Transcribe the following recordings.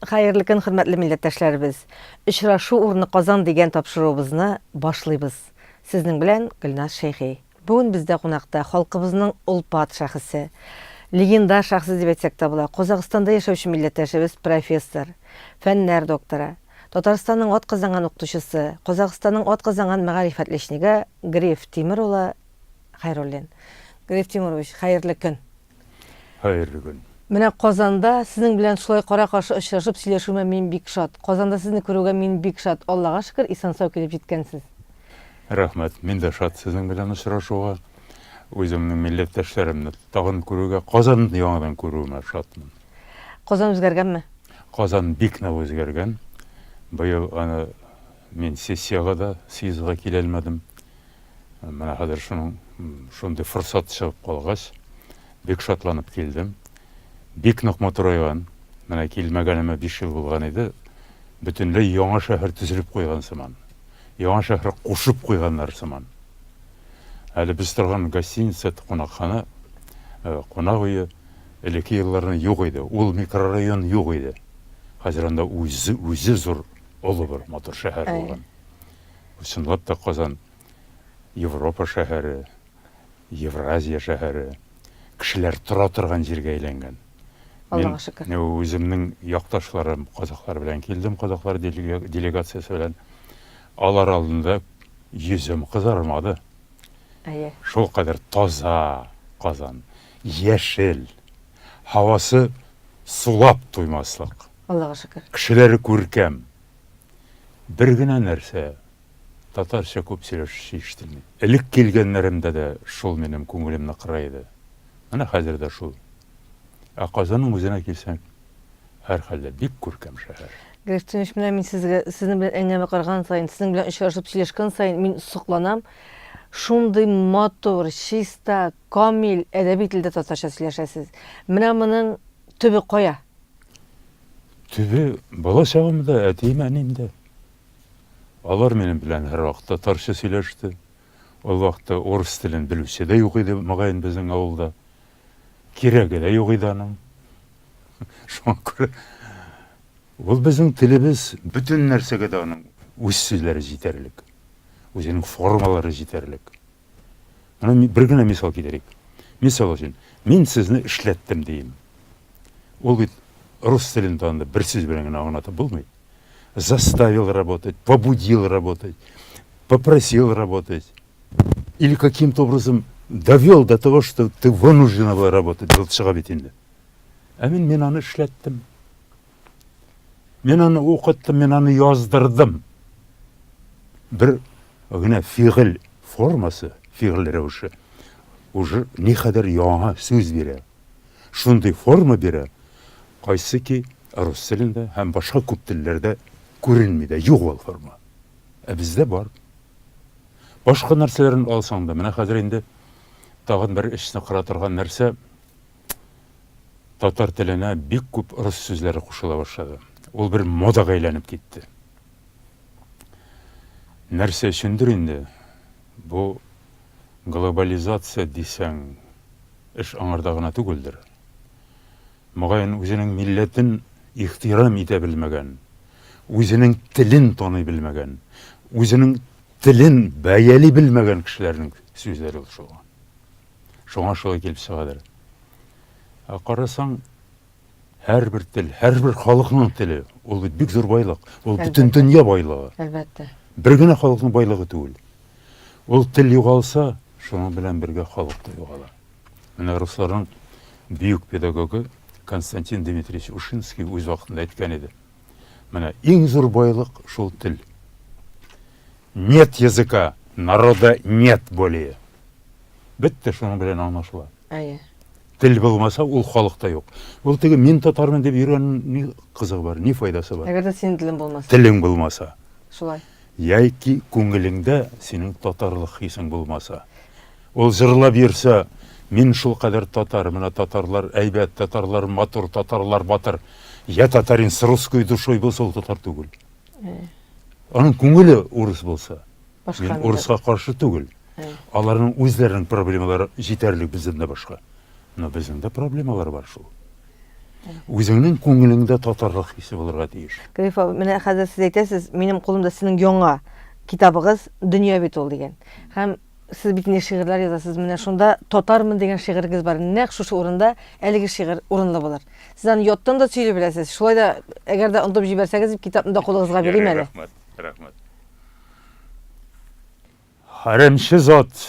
Хәерле көн, хөрмәтле милләттәшләребез! Очрашу урыны Казан дигән тапшыруыбызны башлыйбыз. Сезнең белән Гөлназ Шәйхи. Бүген бездә кунакта халкыбызның олпат шәхесе, легендар шәхесе дип әйтсәк тә була, Казахстанда яшәүче милләттәшебез профессор, фәннәр докторы, Татарстанның атказанган укытучысы, Казахстанның атказанган мәгариф отличнигы Гриф Тимер улы Хәйруллин. Гриф Тимурович, хәерле көн! Хәерле көн. Менә Казанда сезнең белән шулай кара-каршы очрашып сөйләшүемә мин бик шат. Казанда сезне күрүгә мин бик шат. Аллага шөкер, исән-сау килеп җиткәнсез. Рәхмәт. Мин дә шат сезнең белән очрашуга. Үземнең милләттәшләремне тагын күрүгә, Казанны яңадан күрүемә шатмын. Казан үзгәргәнме? Казан бик нык үзгәргән. Быел аны мин сессиягә дә, съездга килә алмадым. Менә хәзер шуның шундый форсат чыгып калгач, бик шатланып килдем. Бик нык матурайган. Менә килмәгәнемә 5 ел булган иде. Бөтенләй яңа шәһәр төзелеп куйган сыман. Яңа шәһәр кушып куйганнар сыман. Әле без торган гостиница, кунакхана, э, кунак өе элекке елларны юк иде. Ул микрорайон юк иде. Хәзер анда үзе, үзе зур, олы бер матур шәһәр булган. Чынлап та Казан Европа шәһәре, Евразия шәһәре, кешеләр тора торган җиргә әйләнгән. Аллага шөкер. Мин үземнең якташларым казахлар белән килдем, казахлар делегациясе белән. Алар алдында йөзем кызармады. Әйе. Шул кадәр таза Казан, яшел, һавасы сулап туймаслык. Аллага шөкер. Кешеләре күркәм. Бер генә нәрсә, татарча күп сөйләшүче ишетелми. Элек килгәннәремдә дә шул минем күңелемне кыра иде. Менә хәзер дә шул. Ә Казанның үзенә килсәң, һәрхәлдә бик күркәм шәһәр. Грифтинович, менә мин сезгә, сезнең белән әңгәмә корган саен, сезнең белән очрашып сөйләшкән саен мин сокланам. Шундый матур, чиста, камил әдәби телдә татарча сөйләшәсез. Менә моның төбе кая? Төбе бала чагымда әтием, әнием дә. Алар минем белән һәрвакыт татарча сөйләште. Ул вакытта урыс телен белүче дә юк иде, мөгаен, безнең авылда. Кирәге дә юк иде аның. Шуңа күрә ул безнең телебез бөтен нәрсәгә дә аның үз сүзләре җитәрлек. Үзенең формалары җитәрлек. Менә бер генә мисал китерик. Мисал өчен, мин сезне эшләттем диим. Ул бит рус телендә анда бер сүз белән генә аңлатып булмый. Заставил работать, побудил работать, попросил работать. Или каким-то образом довел до того, что ты вынуждена была работать, булып чыга бит инде. Ә мин, мин аны эшләттем. Мин аны укыттым, мин аны яздырдым. Бер генә фигыль формасы, фигыль рәвеше уже никадәр яңа сүз бирә. Шундый форма бирә, кайсы ки рус телендә һәм башка күп телләрдә күренми дә, юк ул форма. Ә бездә бар. Башка нәрсәләрен алсаң да, менә хәзер инде тагын бер эчне кыра торган нәрсә, татар теленә бик күп рус сүзләре кушыла башлады. Ул бер модага әйләнеп китте. Нәрсә өчендер инде бу глобализация дисәң, эш аңарда гына түгелдер. Мөгаен, үзенең милләтен ихтирам итә белмәгән, үзенең телен таный белмәгән, үзенең телен бәяли белмәгән кешеләрнең сүзләре ул шул. Шуңа шулай килеп чыгадыр. Ә карасаң, һәрбер тел, һәрбер халыкның теле, ул бит бик зур байлык. Ул бөтен дөнья байлыгы. Әлбәттә. Бер генә халыкның байлыгы түгел. Ул тел югалса, шуның белән бергә халык та югала. Менә русларның бөек педагогы Константин Дмитриевич Ушинский үз вакытында әйткән иде. Менә иң зур байлык шул тел. Нет языка, народа нет более. Бетте, шуның белән аңлашыла. Әйе. Тел булмаса, ул халык та юк. Ул теге мин татармын дип йөргәннең ни кызыгы бар, ни файдасы бар? Әгәр дә синең телең булмаса. Телең булмаса. Шулай. Яки күңелеңдә синең татарлык хисең булмаса. Ул җырлап йөрсә, мин шулкадәр татар, менә татарлар әйбәт, татарлар матур, татарлар батыр. Я татарин с русской душой булса, ул татар түгел. Аның күңеле урыс булса. Башка Мин урыска каршы түгел. Аларның үзләренең проблемалары җитәрлек бездән дә башка. Но безнең дә проблемалар бар шул. Үзеңнең күңелеңдә татарлык хисе булырга тиеш. Гариф абый, менә хәзер сез әйтәсез, минем кулымда сезнең яңа китабыгыз Дөнья бит ул дигән. Һәм сез бит инде шигырьләр язасыз, менә шунда Татармын дигән шигырегез бар. Нәкъ шушы урында әлеге шигырь урынлы булыр. Сез аны яттан да сөйли беләсез. Шулай да, әгәр дә онытып җибәрсәгез, дип китапны да кулыгызга бирим әле. Рәхмәт, рәхмәт. Хәрәмче зат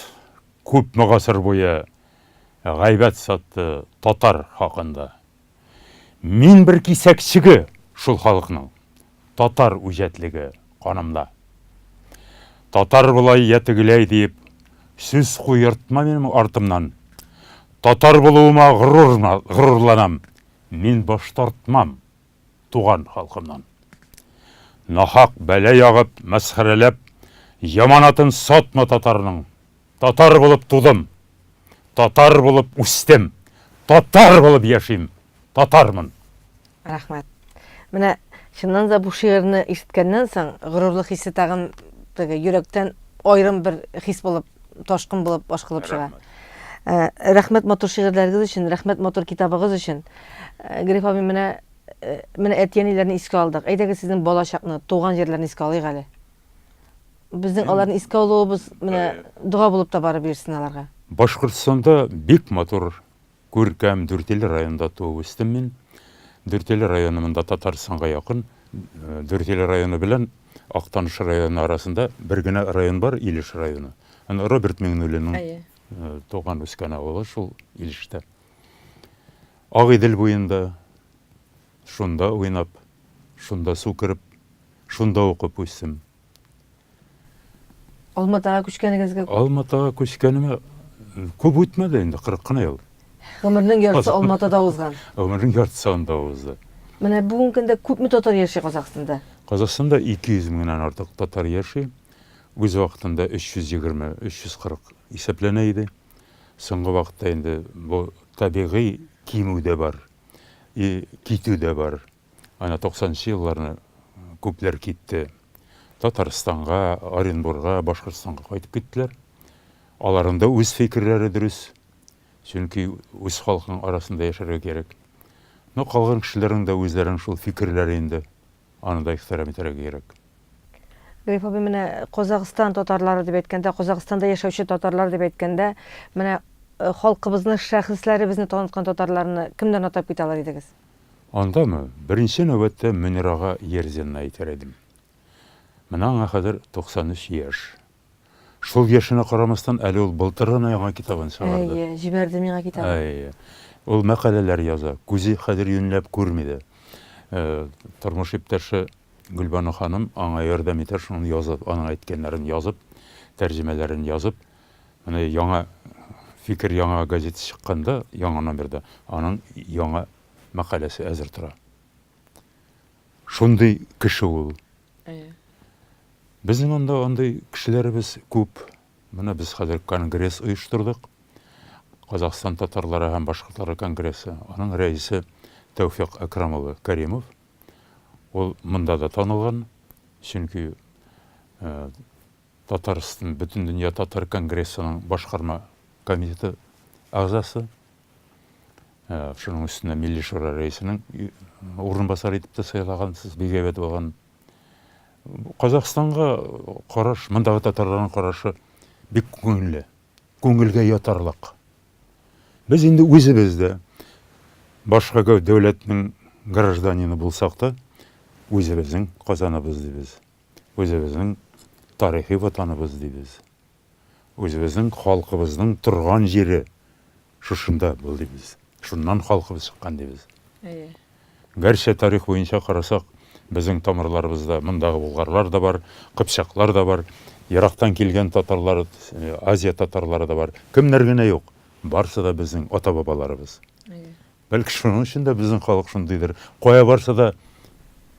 күпме гасыр буе гайбәт сатты татар хакында. Мин бер кисәкчеге шул халыкның, татар үҗәтлеге канымда. Татар болай я тегеләй диеп, сүз куертма минем артымнан. Татар булуыма горурланам, мин баш тартмам туган халкымнан. Нахак бәла ягып, мәсхәрәләп, яманатын сатма татарның. Татар булып тудым, татар булып үстем, татар булып яшим, татармын. Рәхмәт. Менә чыннан да бу шигырьне ишеткәннән соң, горурлык хисе тагын теге йөрәктән аерым бер хис булып, ташкын булып ашкылып чыга. Рәхмәт. Э, рәхмәт матур шигырьләрегез өчен, рәхмәт матур китабыгыз өчен. Э, Гриф абый, менә э, менә әти-әниләрне искә алдык. Әйдәгез сезнең балачакны, туган җирләрне искә алыйк әле. Безнең аларны искә алуыбыз менә дога булып та барып йөрсен аларга. Башкортстанда бик матур, күркәм Дүртөйле районында туып үстем мин. Дүртөйле районы монда Татарстанга якын. Дүртөйле районы белән Актаныш районы арасында бер генә район бар, Илеш районы. Аны Роберт Миңнуллинның туган үскән авылы шул Илештә. Агыйдел буенда шунда уйнап, шунда су кереп, шунда укып үстем. Алматага күчкәнегезгә Алматага күчкәнемә күп үтмәде инде, 40 кына ел. Гомернең яртысы Алматада узган. Гомернең яртысы анда узды. Менә бүгенге көндә күпме татар яши Казахстанда? Казахстанда 200 меңнән артык татар яши. Үз вакытында 320, 340 исәпләнә иде. Соңгы вакытта инде бу табигый кимү дә бар, и китү дә бар. Ана 90 нчы елларны күпләр китте. Татарстанга, Оренбурга, Башкортстанга кайтып киттеләр. Аларның да үз фикерләре дөрес. Чөнки үз халкың арасында яшәргә кирәк. Но калган кешеләрнең дә үзләренең шул фикерләре инде. Аны да ихтирам итәргә кирәк. Гариф абый, менә Казахстан татарлары дип әйткәндә, Казахстанда яшәүче татарлар дип әйткәндә, менә э, халкыбызны, шәхесләребезне таныткан татарларны кемнәрне атап китә алыр идегез? Андамы? Беренче нәүбәттә Мөнир ага Ерзинны әйтер идем. Менә аңа хәзер 93 яшь. Шул яшенә карамастан, әле ул былтыр гына яңа китабын чыгарды. Әйе, җибәрде миңа китабын. Әйе. Ул мәкаләләр яза. Күзе хәзер юньләп күрми дә. Э, тормыш иптәше Гөлбану ханым аңа ярдәм итә, шуны язып, аның әйткәннәрен язып, тәрҗемәләрен язып, менә яңа Фикер яңа газета чыкканда, яңа номерда, аның яңа мәкаләсе әзер тора. Шундый кеше ул. Әйе. Безнең анда андый кешеләребез күп. Менә без хәзер конгресс оештырдык. Казахстан татарлары һәм башкортлары конгрессы. Аның рәисе Тәүфик Әкрам улы Кәримов. Ул монда да танылган, чөнки э, Татарстан Бөтендөнья татар конгрессының башкарма комитеты әгъзасы. Э, шуның өстенә Милли Шура рәисенең урынбасары итеп тә сайлагансыз, бик әйбәт булган. Казахстанга караш, мондагы татарларның карашы бик күңелле, күңелгә ятарлык. Без инде үзебез дә башка дәүләтнең гражданины булсак та, үзебезнең Казаныбыз дибез. Үзебезнең тарихи ватаныбыз дибез. Үзебезнең халкыбызның торган җире шушында бул дибез. Шуннан халкыбыз чыккан дибез. Әйе. Гәрчә тарих буенча карасак, безнең тамырларыбызда мондагы булгарлар да бар, кыпчаклар да бар, ерактан килгән татарлар, Азия татарлары да бар. Кемнәр генә юк, барсы да безнең ата-бабаларыбыз. Әйе. Бәлки шуның өчен дә безнең халык шундыйдыр. Кая барса да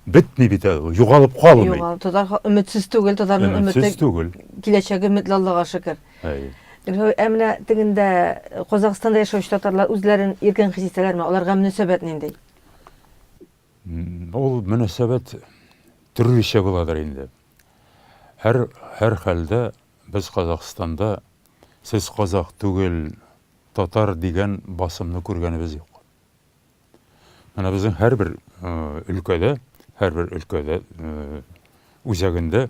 бетми бит әле, югалып калмый. Югал, татар өметсез түгел, татарның өмете. Өметсез түгел. Киләчәге өметле, Аллага шөкер. Әйе. Ә менә тегендә Казахстанда яшәүче татарлар үзләрен иркен хис итәләрме? Аларга мөнәсәбәт нинди? Ул мөнәсәбәт төрлечә буладыр инде. Һәр һәр хәлдә без Казахстанда сез казах түгел, татар дигән басымны күргәнебез юк. Менә безнең һәрбер өлкәдә, һәрбер өлкәдә үзәгендә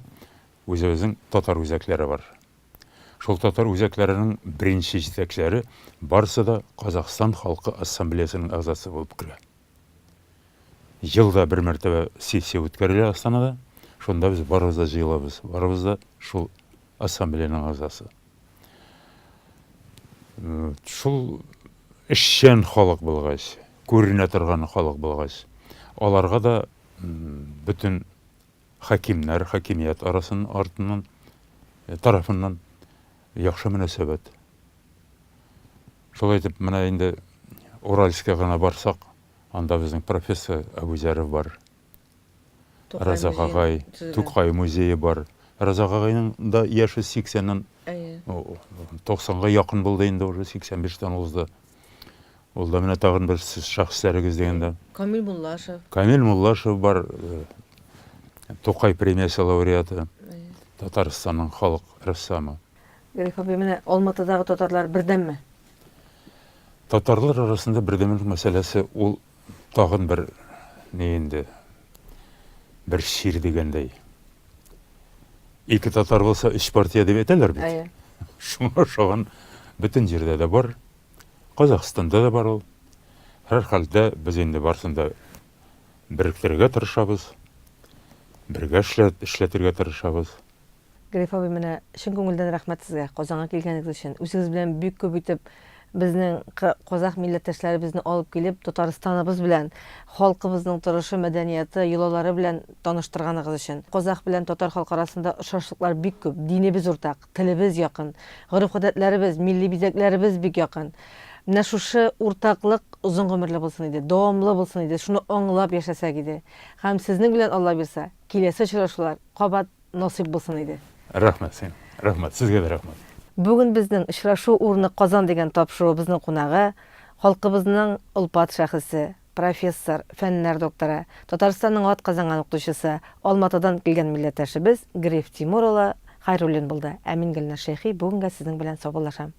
үзебезнең татар үзәкләре бар. Шул татар үзәкләренең беренче җитәкчеләре барысы да Казахстан халкы ассамблеясының әгъзасы булып керә. Елда бер мәртәбә сессия үткәрелә Астанада. Шунда без барыбыз да җыелабыз. Барыбыз да шул ассамблеяның әгъзасы. Шул эшчән халык булгач, күренә торган халык булгач, аларга да бөтен хакимнәр, хакимият арасын артыннан, тарафыннан яхшы мөнәсәбәт. Шулай итеп, менә инде Уральскка гына барсак, анда безнең профессор Әбүзәров бар. Разак агай, Тукай музее бар. Разак агайның да яше 80-нән 90-га якын булды инде уже, 85-тән узды. Ул да менә тагын бер сез шәхесләрегез дигәндә. Камил Муллашев. Камил Муллашев бар, Тукай премиясе лауреаты, Татарстанның халык рәссамы. Гариф абый, менә Алматыдагы татарлар бердәмме? Татарлар арасында бердәмлек мәсьәләсе ул тагын бер ни инде, бер чир дигәндәй. Ике татар булса, өч партия дип әйтәләр бит. Әйе. Шуңа ошаган бөтен җирдә дә бар. Казахстанда да бар ул. Һәрхәлдә без инде барысын да беректерергә тырышабыз. Бергә эшләтергә тырышабыз. Гариф абый, менә чын күңелдән рәхмәт сезгә, Казанга килгәнегез өчен. Үзегез белән бик күп итеп безнең казах милләттәшләребезне алып килеп, Татарстаныбыз белән, халкыбызның торышы, мәдәнияты, йолалары белән таныштырганыгыз өчен. Казах белән татар халкы арасында ошашлыклар бик күп, динебез уртак, телебез якын, гореф-гадәтләребез, милли бизәкләребез бик якын. Менә шушы уртаклык озын гомерле булсын иде, дәвамлы булсын иде, шуны аңлап яшәсәк иде. Һәм сезнең белән, Алла бирса, киләсе очрашулар кабат насыйп булсын иде. Рәхмәт сиңа. Рәхмәт. Сезгә дә рәхмәт. Бүген безнең Очрашу урыны Казан дигән тапшыруыбызның кунагы, халкыбызның олпат шәхесе, профессор, фәннәр докторы, Татарстанның атказанган укытучысы, Алматыдан килгән милләттәшебез Гриф Тимур улы Хәйруллин булды. Ә мин Гөлназ Шәйхи бүгенгә сезнең белән саубуллашам.